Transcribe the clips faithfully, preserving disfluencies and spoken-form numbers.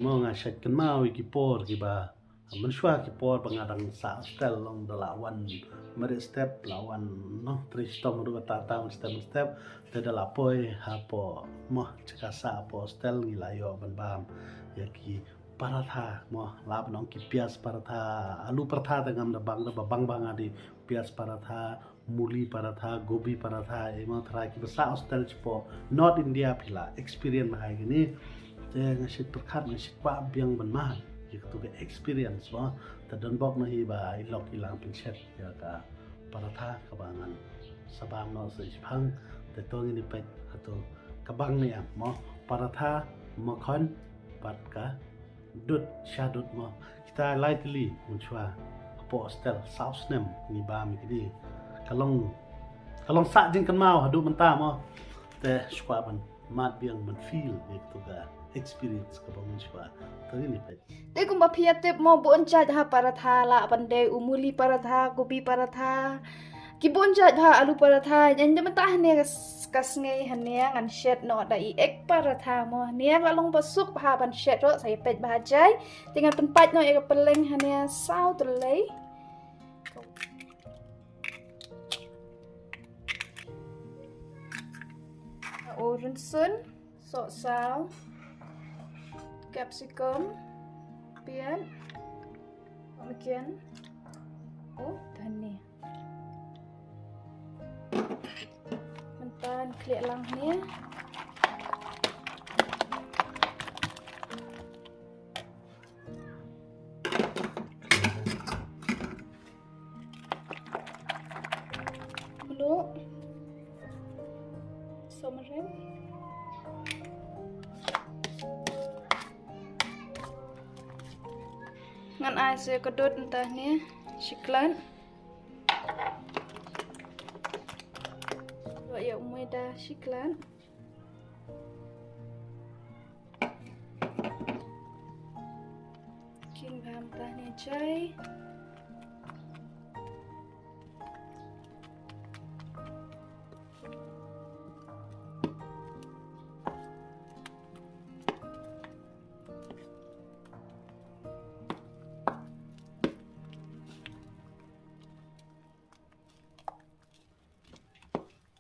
Mo nga shait kynmaw ïa ki por kiba mynshuwa ki por ba nga dang sah hostel long da la wan mareh step la wan noh trei shitom ruh kata ta step step te da la poi hapoh mo jaka sah hapoh hostel ngi la ïoh ban bam ïa ki paratha mo la ban ong ki pias paratha alu paratha te ngam da bang da ba bang bang adi pias paratha muli paratha, gobi paratha, ema tharai kiba sah hostel shapoh North India phi la experience bha ïa kine. Te nga shait pyrkhat nga shait kwah biang ban mad ïa katu ka experience mo. Te don bok na hi ba i lok i lang pynshet ïa ka paratha kaba ngan sa bam noh sa shipang. Te to ngin ïa peit hato ka bang ne em mo. Paratha, makhon, bad ka dud, sha dud mo. Kita lai tylli mynshuwa hapoh hostel saw snem ngi bam ïa kine. Ka long ka long sah jingkynmaw haduh mynta mo. Te shu kwah ban mad biang ban feel ïa katu ka experience kaba mynshuwa. To ngin ïa peit. Te kumba phi ïa tip mo bun jait ha paratha lah ban dei u muli paratha, gobi paratha. Ki bun jait bha alu paratha, ïa ïa mynta hangne ka s- ka sngi hangne ngan shet noh da i egg paratha mo. Hangne ka long ba suk bha ban shet ruh sa ïa peit bha jai. Te ngan pynpait noh ïa ka pylleng hangne saw tylli. O rynsun, sohsaw, capsicum, piat, mungkin, o dhania. Mynta khlieh lang hangne. Mluh. Sohmynrem. Ngan ai sa ka dud mynta hangne. Shi klat. Ïoh ïa u maida shi klat. Kin bam tah ne jai.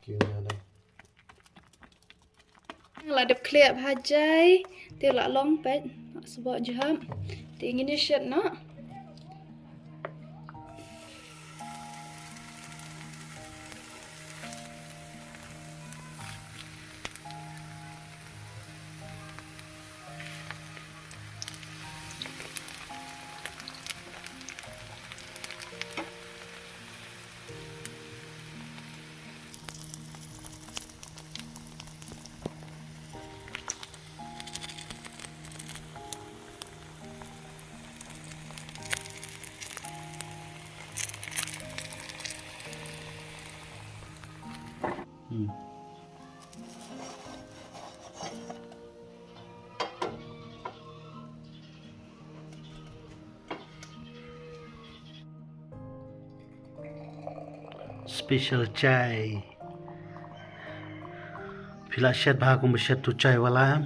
Kin bam. La dep khlieh bha jai. Te la long peit. Sboh jhap. Te ngin ïa shet noh. Hmm. Special chai. Phi la shet bha kumba shet tu chai wala em?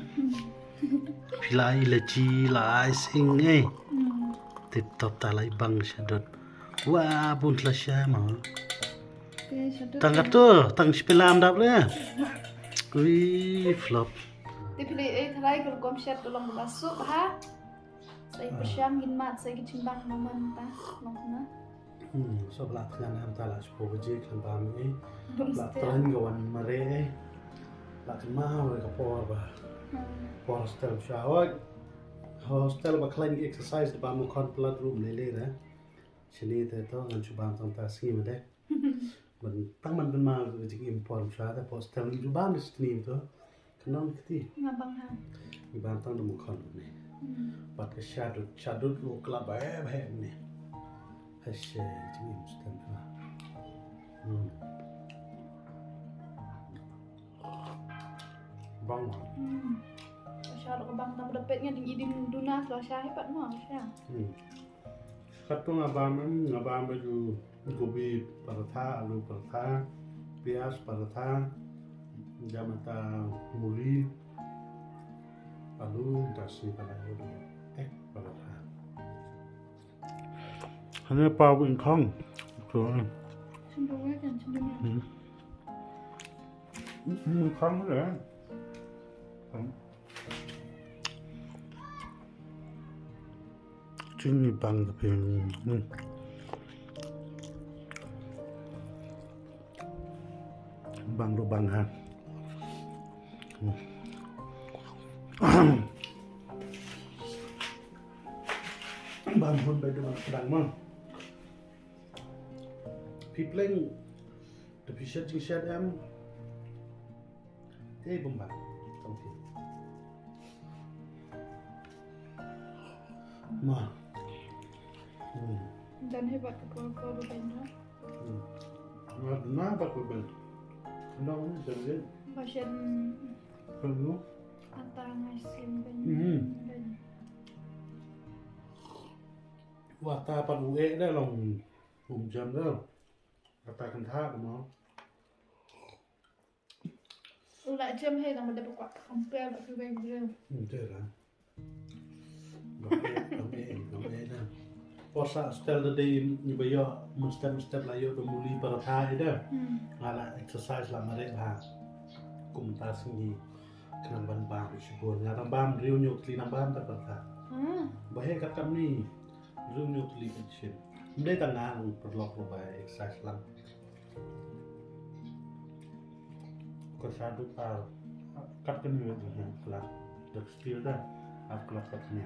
Phi la ilachi la ai sing eh. Tip top ta la i bang shet dot. Wah bun la shet ma. Tang kat tu, tang shi pilam dap le. Ui flop. Te phi le eh tharai ka rukom shet ka long ba suk bha. Sa i pyrshang ngin mad sa i ki jingbam mo mynta long na. Hmm, so ba la thngan em ta la shiphew baje khlem bam ei. La tren ka wan mareh ei. La kynmaw ka por ba. Por hostel sha hoi. Hostel ba khlaiñ exercise ba mo khon plat room lele da. Shini te to ngan shu bam tang ta sngi ma de. Ban tang ban pynmaw ka jingim por sha te por hostel ngi ju bam sngi to. Ka nong kti. Nga bang ha. Ngi bam tang da mo khon ne. Pat ka shadut, shadut ru klap ba eh ba eh ne. Ha she jingim stem ha. Hmm. Bang ma. Hmm. Shadut ka bang tang da pet nga ding idin duna sha he pat ma sha. Hmm. Katto nga bam em, nga bam ba ju gobi paratha, alu paratha, piyaj paratha, jamata muli. Alu ta si pala yo. Eh, pala ha. Hanya pa wing kong. So, Shin do wa kan shin do na. Hmm. Hmm, kong le. Hmm. Chini bang tapi. Hmm. Bang do bang ha. Bang hun bai do bang sedang ma. Phi pleng, te phi shet jingshet em. Te bum bang. Tang phi. Ma. Hmm. Dan hebat ke kau kau berbenda. Hmm. Nga duna ba ku ben. Ndong ni ben ben. Ba shen Perlu. Ata ngai sim ben. Hmm. Ben. Wa ta pat u eh da long. Um jam da. Ata kan tha da mo. U la jem he dang ba da ba kwah compare ba ki wei briew. Hmm, te la. Dang eh, dang eh, dang eh na. Pos la style da dei ngi ba ïoh, mynstep mynstep la ïoh da muli paratha hi da. Hmm. Nga la exercise la mareh bha. Kumta sngi khnang ban bam shibun. Nga dang bam hynriew hynñiew tylli nang bam pat paratha. Hmm. Ba he kat kam ni. Hynriew hynñiew tylli kan shin. Ym dei tang nga, u paralok ruh ba exercise lang. Ko sa duk ar kat kane duk ne khlak. Duk steel da. Ar khlak kat kane.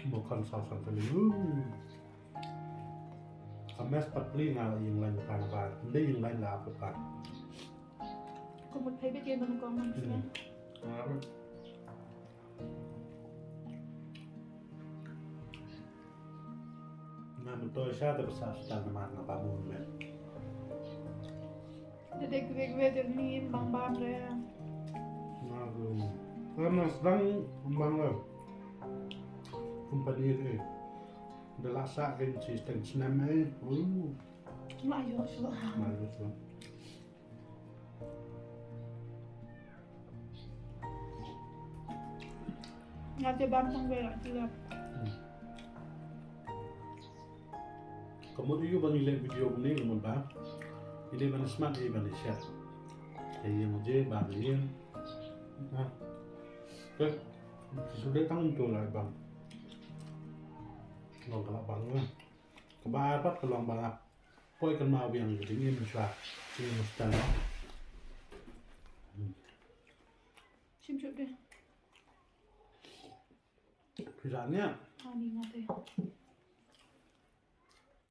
Mo kan sa sa kane. Ka mes pat pli nga ïeng lain ka ba. Ym dei ïeng lain la pat ka. Ko mut phai bit ïa ban kong man sini. Hmm. Nga myntoi sha te ba sah sha tang namar nga bam un met. Da dei kwe kwe da ni bang bam re. Nga ru. Nga na sdang bang re. Company re. Da la sah ken chi teng snem eh. Uh. Nga ïoh shuh. Nga ïoh shuh. Nga te bam tang wei la te la. Hmm. Ka mut ïa u ba ngi leh video kumne ka mut ba ngi dei ban smat, ïa ban share. Te ïa mut je ba ngi ïa. Ha. Te sudah tang tu la bam. Long ka la bam na. Ka ba pat ka long ba la. Poi kan ma wiang ka ding im shwa. Ding im stan. Shim shuh de. Phi la nia. Ani nga te.